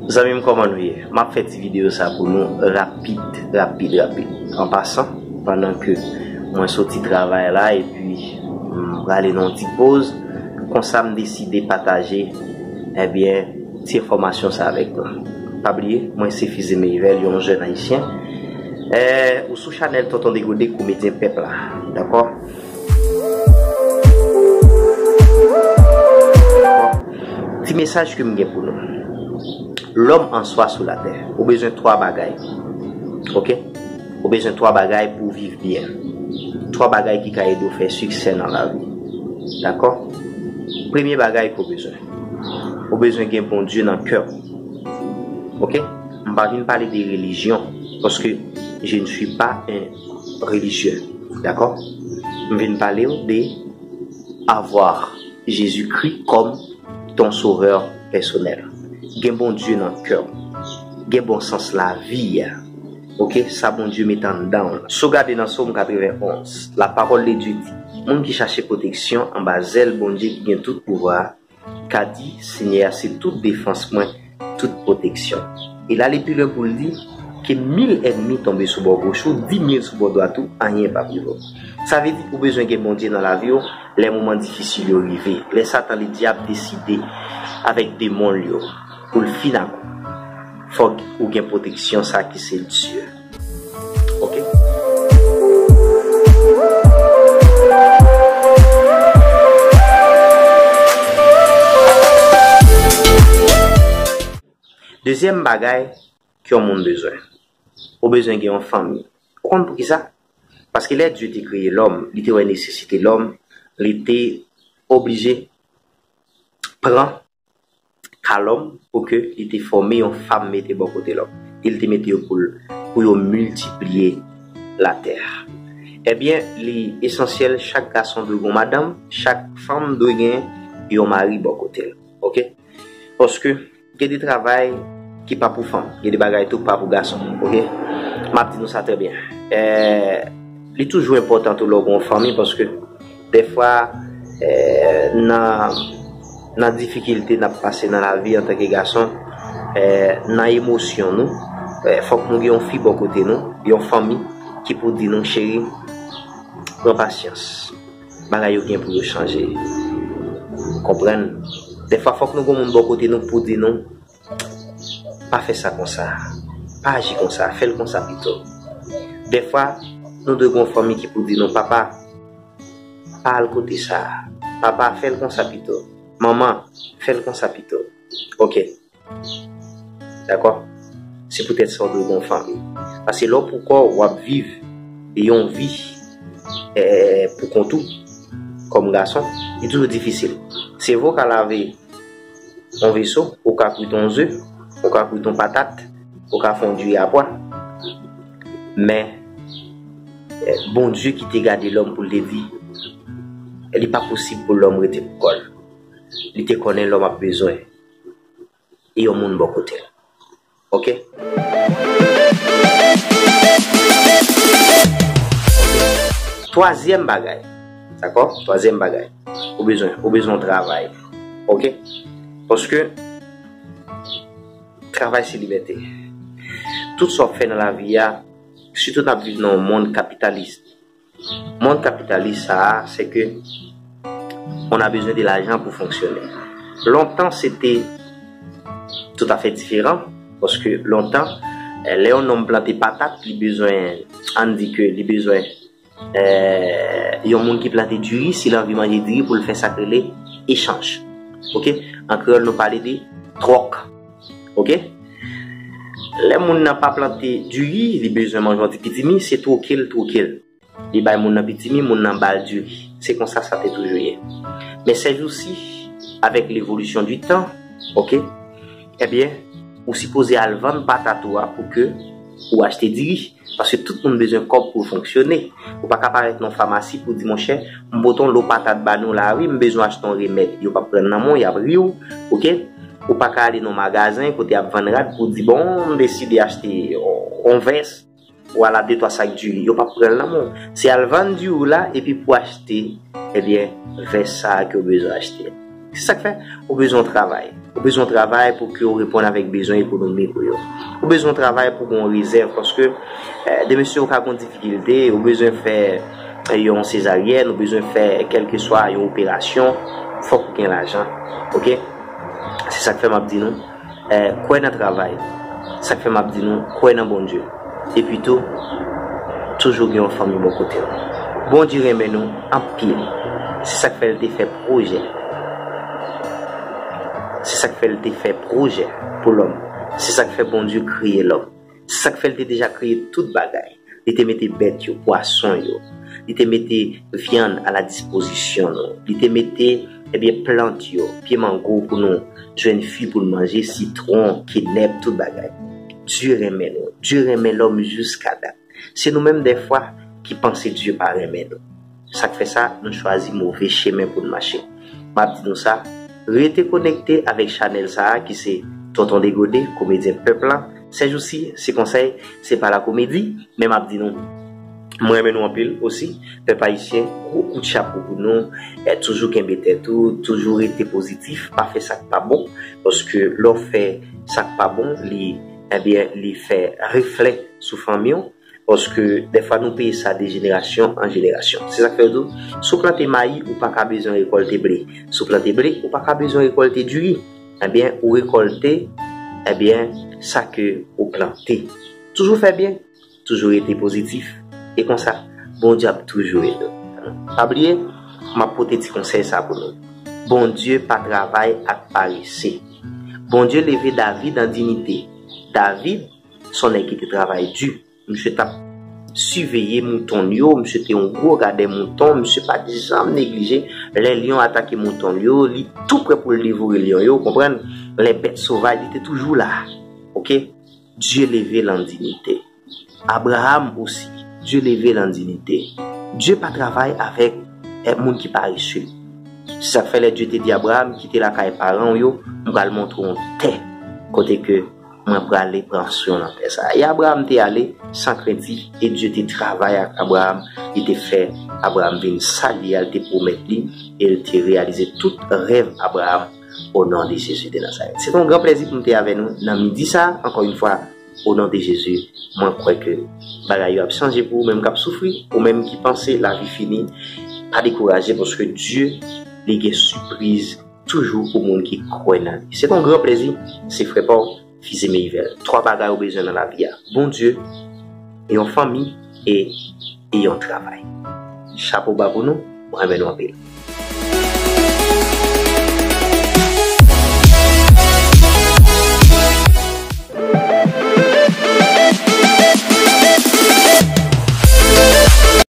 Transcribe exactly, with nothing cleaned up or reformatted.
Zanmi m, kòman nou ye? M ap fè ti videyo sa pou nou rapid, rapid, rapid. An pasan, pandan ke mwen soti travay la epi m prale nan yon ti poz, konsa m deside pataje, ebyen, ti enfòmasyon sa avèk nou. Pa bliye, mwen se Fizeme Yvel, yon jèn ayisyen. Eh, ou sou chanèl Tonton Degode, komedyen pèp la. Dakò? Ti mesaj ke m gen pou nou. Lòm an swa sou latè, ou bezwen twa bagay. Oke? Ou bezwen twa bagay pou w viv byen. Twa bagay ki ka ede w fè siksè nan lavi. Dakò? Premye bagay ke w bezwen. Ou bezwen gen Bondye nan kè w. Oke? M pa vin pale de relijyon, paske je ne suis pas un religieux. Dakò? M vin pale w de avoir Jésus-Christ comme ton sauveur personnel. Gen Bondye nan kè w. Gen bon sans lavi a. Oke, sa Bondye met anndan w la. Si w gade nan Sòm katrevenn onz, la parole de Dieu dit, moun ki chache pwoteksyon anba zèl Bondye ki gen tout pouvwa a, ka di, Senyè a se tout defans mwen, tout pwoteksyon. E l ale pi lwen pou l di, ke mil ènmi tonbe sou bò goch ou, di mil sou bò dwat ou, anyen p ap rive w. Sa vle di ou bezwen gen Bondye nan lavi w lè moman difisil yo rive, lè Satan Ledyab deside avèk demon l yo pou l fin ak ou. Fòk ou gen pwoteksyon sa ki se Dye. Oke? Dezyèm bagay ke yon moun bezwen. Ou bezwen gen yon fanmi. Ou konn poukisa? Paske lè Dye te kreye lòm, li te wè nesesite lòm, li te oblije pran ka lòm pou ke li te fòme yon fanm mete bò kote lòm. E li te mete yo pou l, pou yo miltipliye latè a. Ebyen, li esansyèl chak gason dwe gen yon madanm, chak fanm dwe gen yon mari bò kote l. Oke? Paske gen de travay ki pa pou fanm, gen de bagay tou pa pou gason. Oke? M ap di nou sa trè byen. Eh, li toujou enpòtan tou lè w gen yon fanmi, paske dèfwa, eh, nan, nan difikilte n ap pase nan lavi antanke gason, eh, nan emosyon nou, eh, fòk nou gen yon fi bò kote nou, yon fanmi ki pou di nou, cheri, pran pasyans. Bagay yo gen pou yo chanje. Konprann? Dèfwa, fòk nou gen yon moun bò kote nou pou di nou, pa fè sa konsa. Pa aji konsa. Fè l konsa pito. Dèfwa, nou dwe gen yon fanmi ki pou di nou, papa, pa al kote sa. Papa, fè l konsa pito. Manman, fè l konsa pito. Oke. Dakò? Se poutèt sa w dwe gen yon fanmi. Paske lè w pou kò w, w ap viv yon vi, eh, pou kont ou, kòm gason, li toujou difisil. Se vre w ka lave yon veso, ou ka kwit yon ze, ou ka kwit yon patat, ou ka fè yon diri a pwa. Men, eh, Bondye ki te gade lòm pou l te di, li pa posib pou lòm rete pou kò l. Li te konnen lòm ap bezwen e yon moun bò kote l. Oke? Twazyèm bagay. Dakò? Twazyèm bagay. Ou bezwen, ou bezwen yon travay. Oke? Paske travay se libète. Tout sa w ap fè nan lavi a, sitou n ap viv nan yon mond kapitalis. Mond kapitalis sa a, se ke on a bezwen de lajan pou fonksyone. Lontan, se te toutafè diferan, paske lontan, eh, lè yon nonm plante patat, li bezwen, ann di ke li bezwen, eh, yon moun ki plante diri, si l anvi manje diri, pou l fè sa k rele echanj. Oke? An kreyòl, nou pale de twòk. Oke? Lè moun nan pa plante diri, li bezwen manje yon ti pitimi, se twoke l twoke l. Li bay moun nan pitimi, moun nan ba l diri. Se konsa sa te toujou ye. Men sèjousi, avèk levolisyon di tan, oke, ebyen, ou sipoze al vann patat ou a pou ke ou achte diri. Paske tout moun bezwen kòb pou fonksyone. Ou pa ka parèt nan famasi pou di, monchè, m pote yon lo patat ba nou la, wi, m bezwen achte yon remèd. Yo p ap pran l nan men w, y ap ri w, oke? Ou pa ka ale nan magazen kote y ap vann rad pou di, bon, m deside achte yon, yon vès. Ou al ak de twa sak diri, yo p ap pran l nan men w. Se al vann diri w la epi pou achte, ebyen, vès sa a ke w bezwen achte. Se sa k fè ou bezwen yon travay. Ou bezwen yon travay pou ke w reponn avèk bezwen ekonomik ou yo. Ou bezwen yon travay pou gen yon rezèv, paske, eh, demen si w ka gen yon difikilte, ou bezwen fè, eh, yon sezaryèn, ou bezwen fè kèlkeswa yon operasyon, fòk ou gen lajan. Oke? Se sa k fè m ap di nou, eh, kwè nan travay. Sa k fè m ap di nou, kwè nan Bondye. Epi tou, toujou gen yon fanmi bò kote w. Bondye renmen nou anpil. Se sa k fè l te fè pwojè. Se sa k fè l te fè pwojè pou lòm. Se sa k fè Bondye kreye lòm. Se sa k fè l te deja kreye tout bagay. Li te mete bèt yo, pwason yo. Li te mete vyann a la dispozisyon nou. Li te mete, ebyen, plant yo, pye mango pou nou jwenn fwi pou n manje, sitwon, kenèp, tout bagay. Dye renmen nou. Dye renmen lòm jiska dat. Se nou menm dèfwa ki panse Dye pa renmen nou. Sa k fè sa, nou chwazi move chemen pou n mache. M ap di nou sa, rete konekte avèk chanèl sa a ki se Tonton Degode, komedyen pèp la. Sèjousi, se konsèy, se pa lakomedi, men m ap di nou, mwen renmen nou anpil osi, pèp ayisyen, gwo kout chapo pou nou, eh, toujou kenbe tèt ou, toujou rete pozitif, pa fè sa k pa bon, paske lè w fè sa k pa bon, li, ebyen, li fè reflè sou fanmi w, paske dèfwa nou peye sa de jenerasyon an jenerasyon. Se sa k fè yo di w, si w plante mayi, ou pa ka bezwen rekòlte ble. Si w plante ble, ou pa ka bezwen rekòlte diri. Ebyen, ou rekòlte, ebyen, sa ke ou plante. Toujou fè byen, toujou rete pozitif. E konsa, Bondye ap toujou ede w. Pa bliye, m ap pote ti konsèy sa pou nou. Bondye pa travay ak parese. Bondye leve David an diyite. David, se yon nèg ki te travay di. Misye t ap siveye mouton l yo, misye te yon gwo gadè mouton, misye pa t janm neglije. Lè lyon atake mouton l yo, li tou prè pou l devore lyon yo, w konprann? Lè bèt sovaj, li te toujou la. Oke? Dye leve l an diyite. Abraram osi, Dye leve l an diyite. Dye pa travay avèk, eh, moun ki parese. Se sa k fè lè Dye te di Abraram, "Kite lakay paran w yo, m pral montre w yon tè kote ke mwen prale pran swen nan tè sa a." E Abraram te ale san krentif, e Dye te travay ak Abraram, li te fè Abraram vin sa l ye a, li te pwomèt li, e l te reyalize tout rèv Abraram, o non de Jezi de Nazarèt. Se te yon gran plèzi pou m te avè nou nan midi sa a, ankò yon fwa, o non de Jezi, mwen kwè ke bagay yo ap chanje pou ou menm k ap soufri, ou menm ki panse lavi fini, pa dekouraje, paske Dye, li gen sipriz toujou pou moun ki kwè nan li. Se te yon gran plèzi, se frè pa w, Fizeme Yvel. Twa bagay ou bezwen nan lavi a. Bondye, yon fanmi e, e yon travay. Chapo ba pou nou, mwen renmen nou anpil.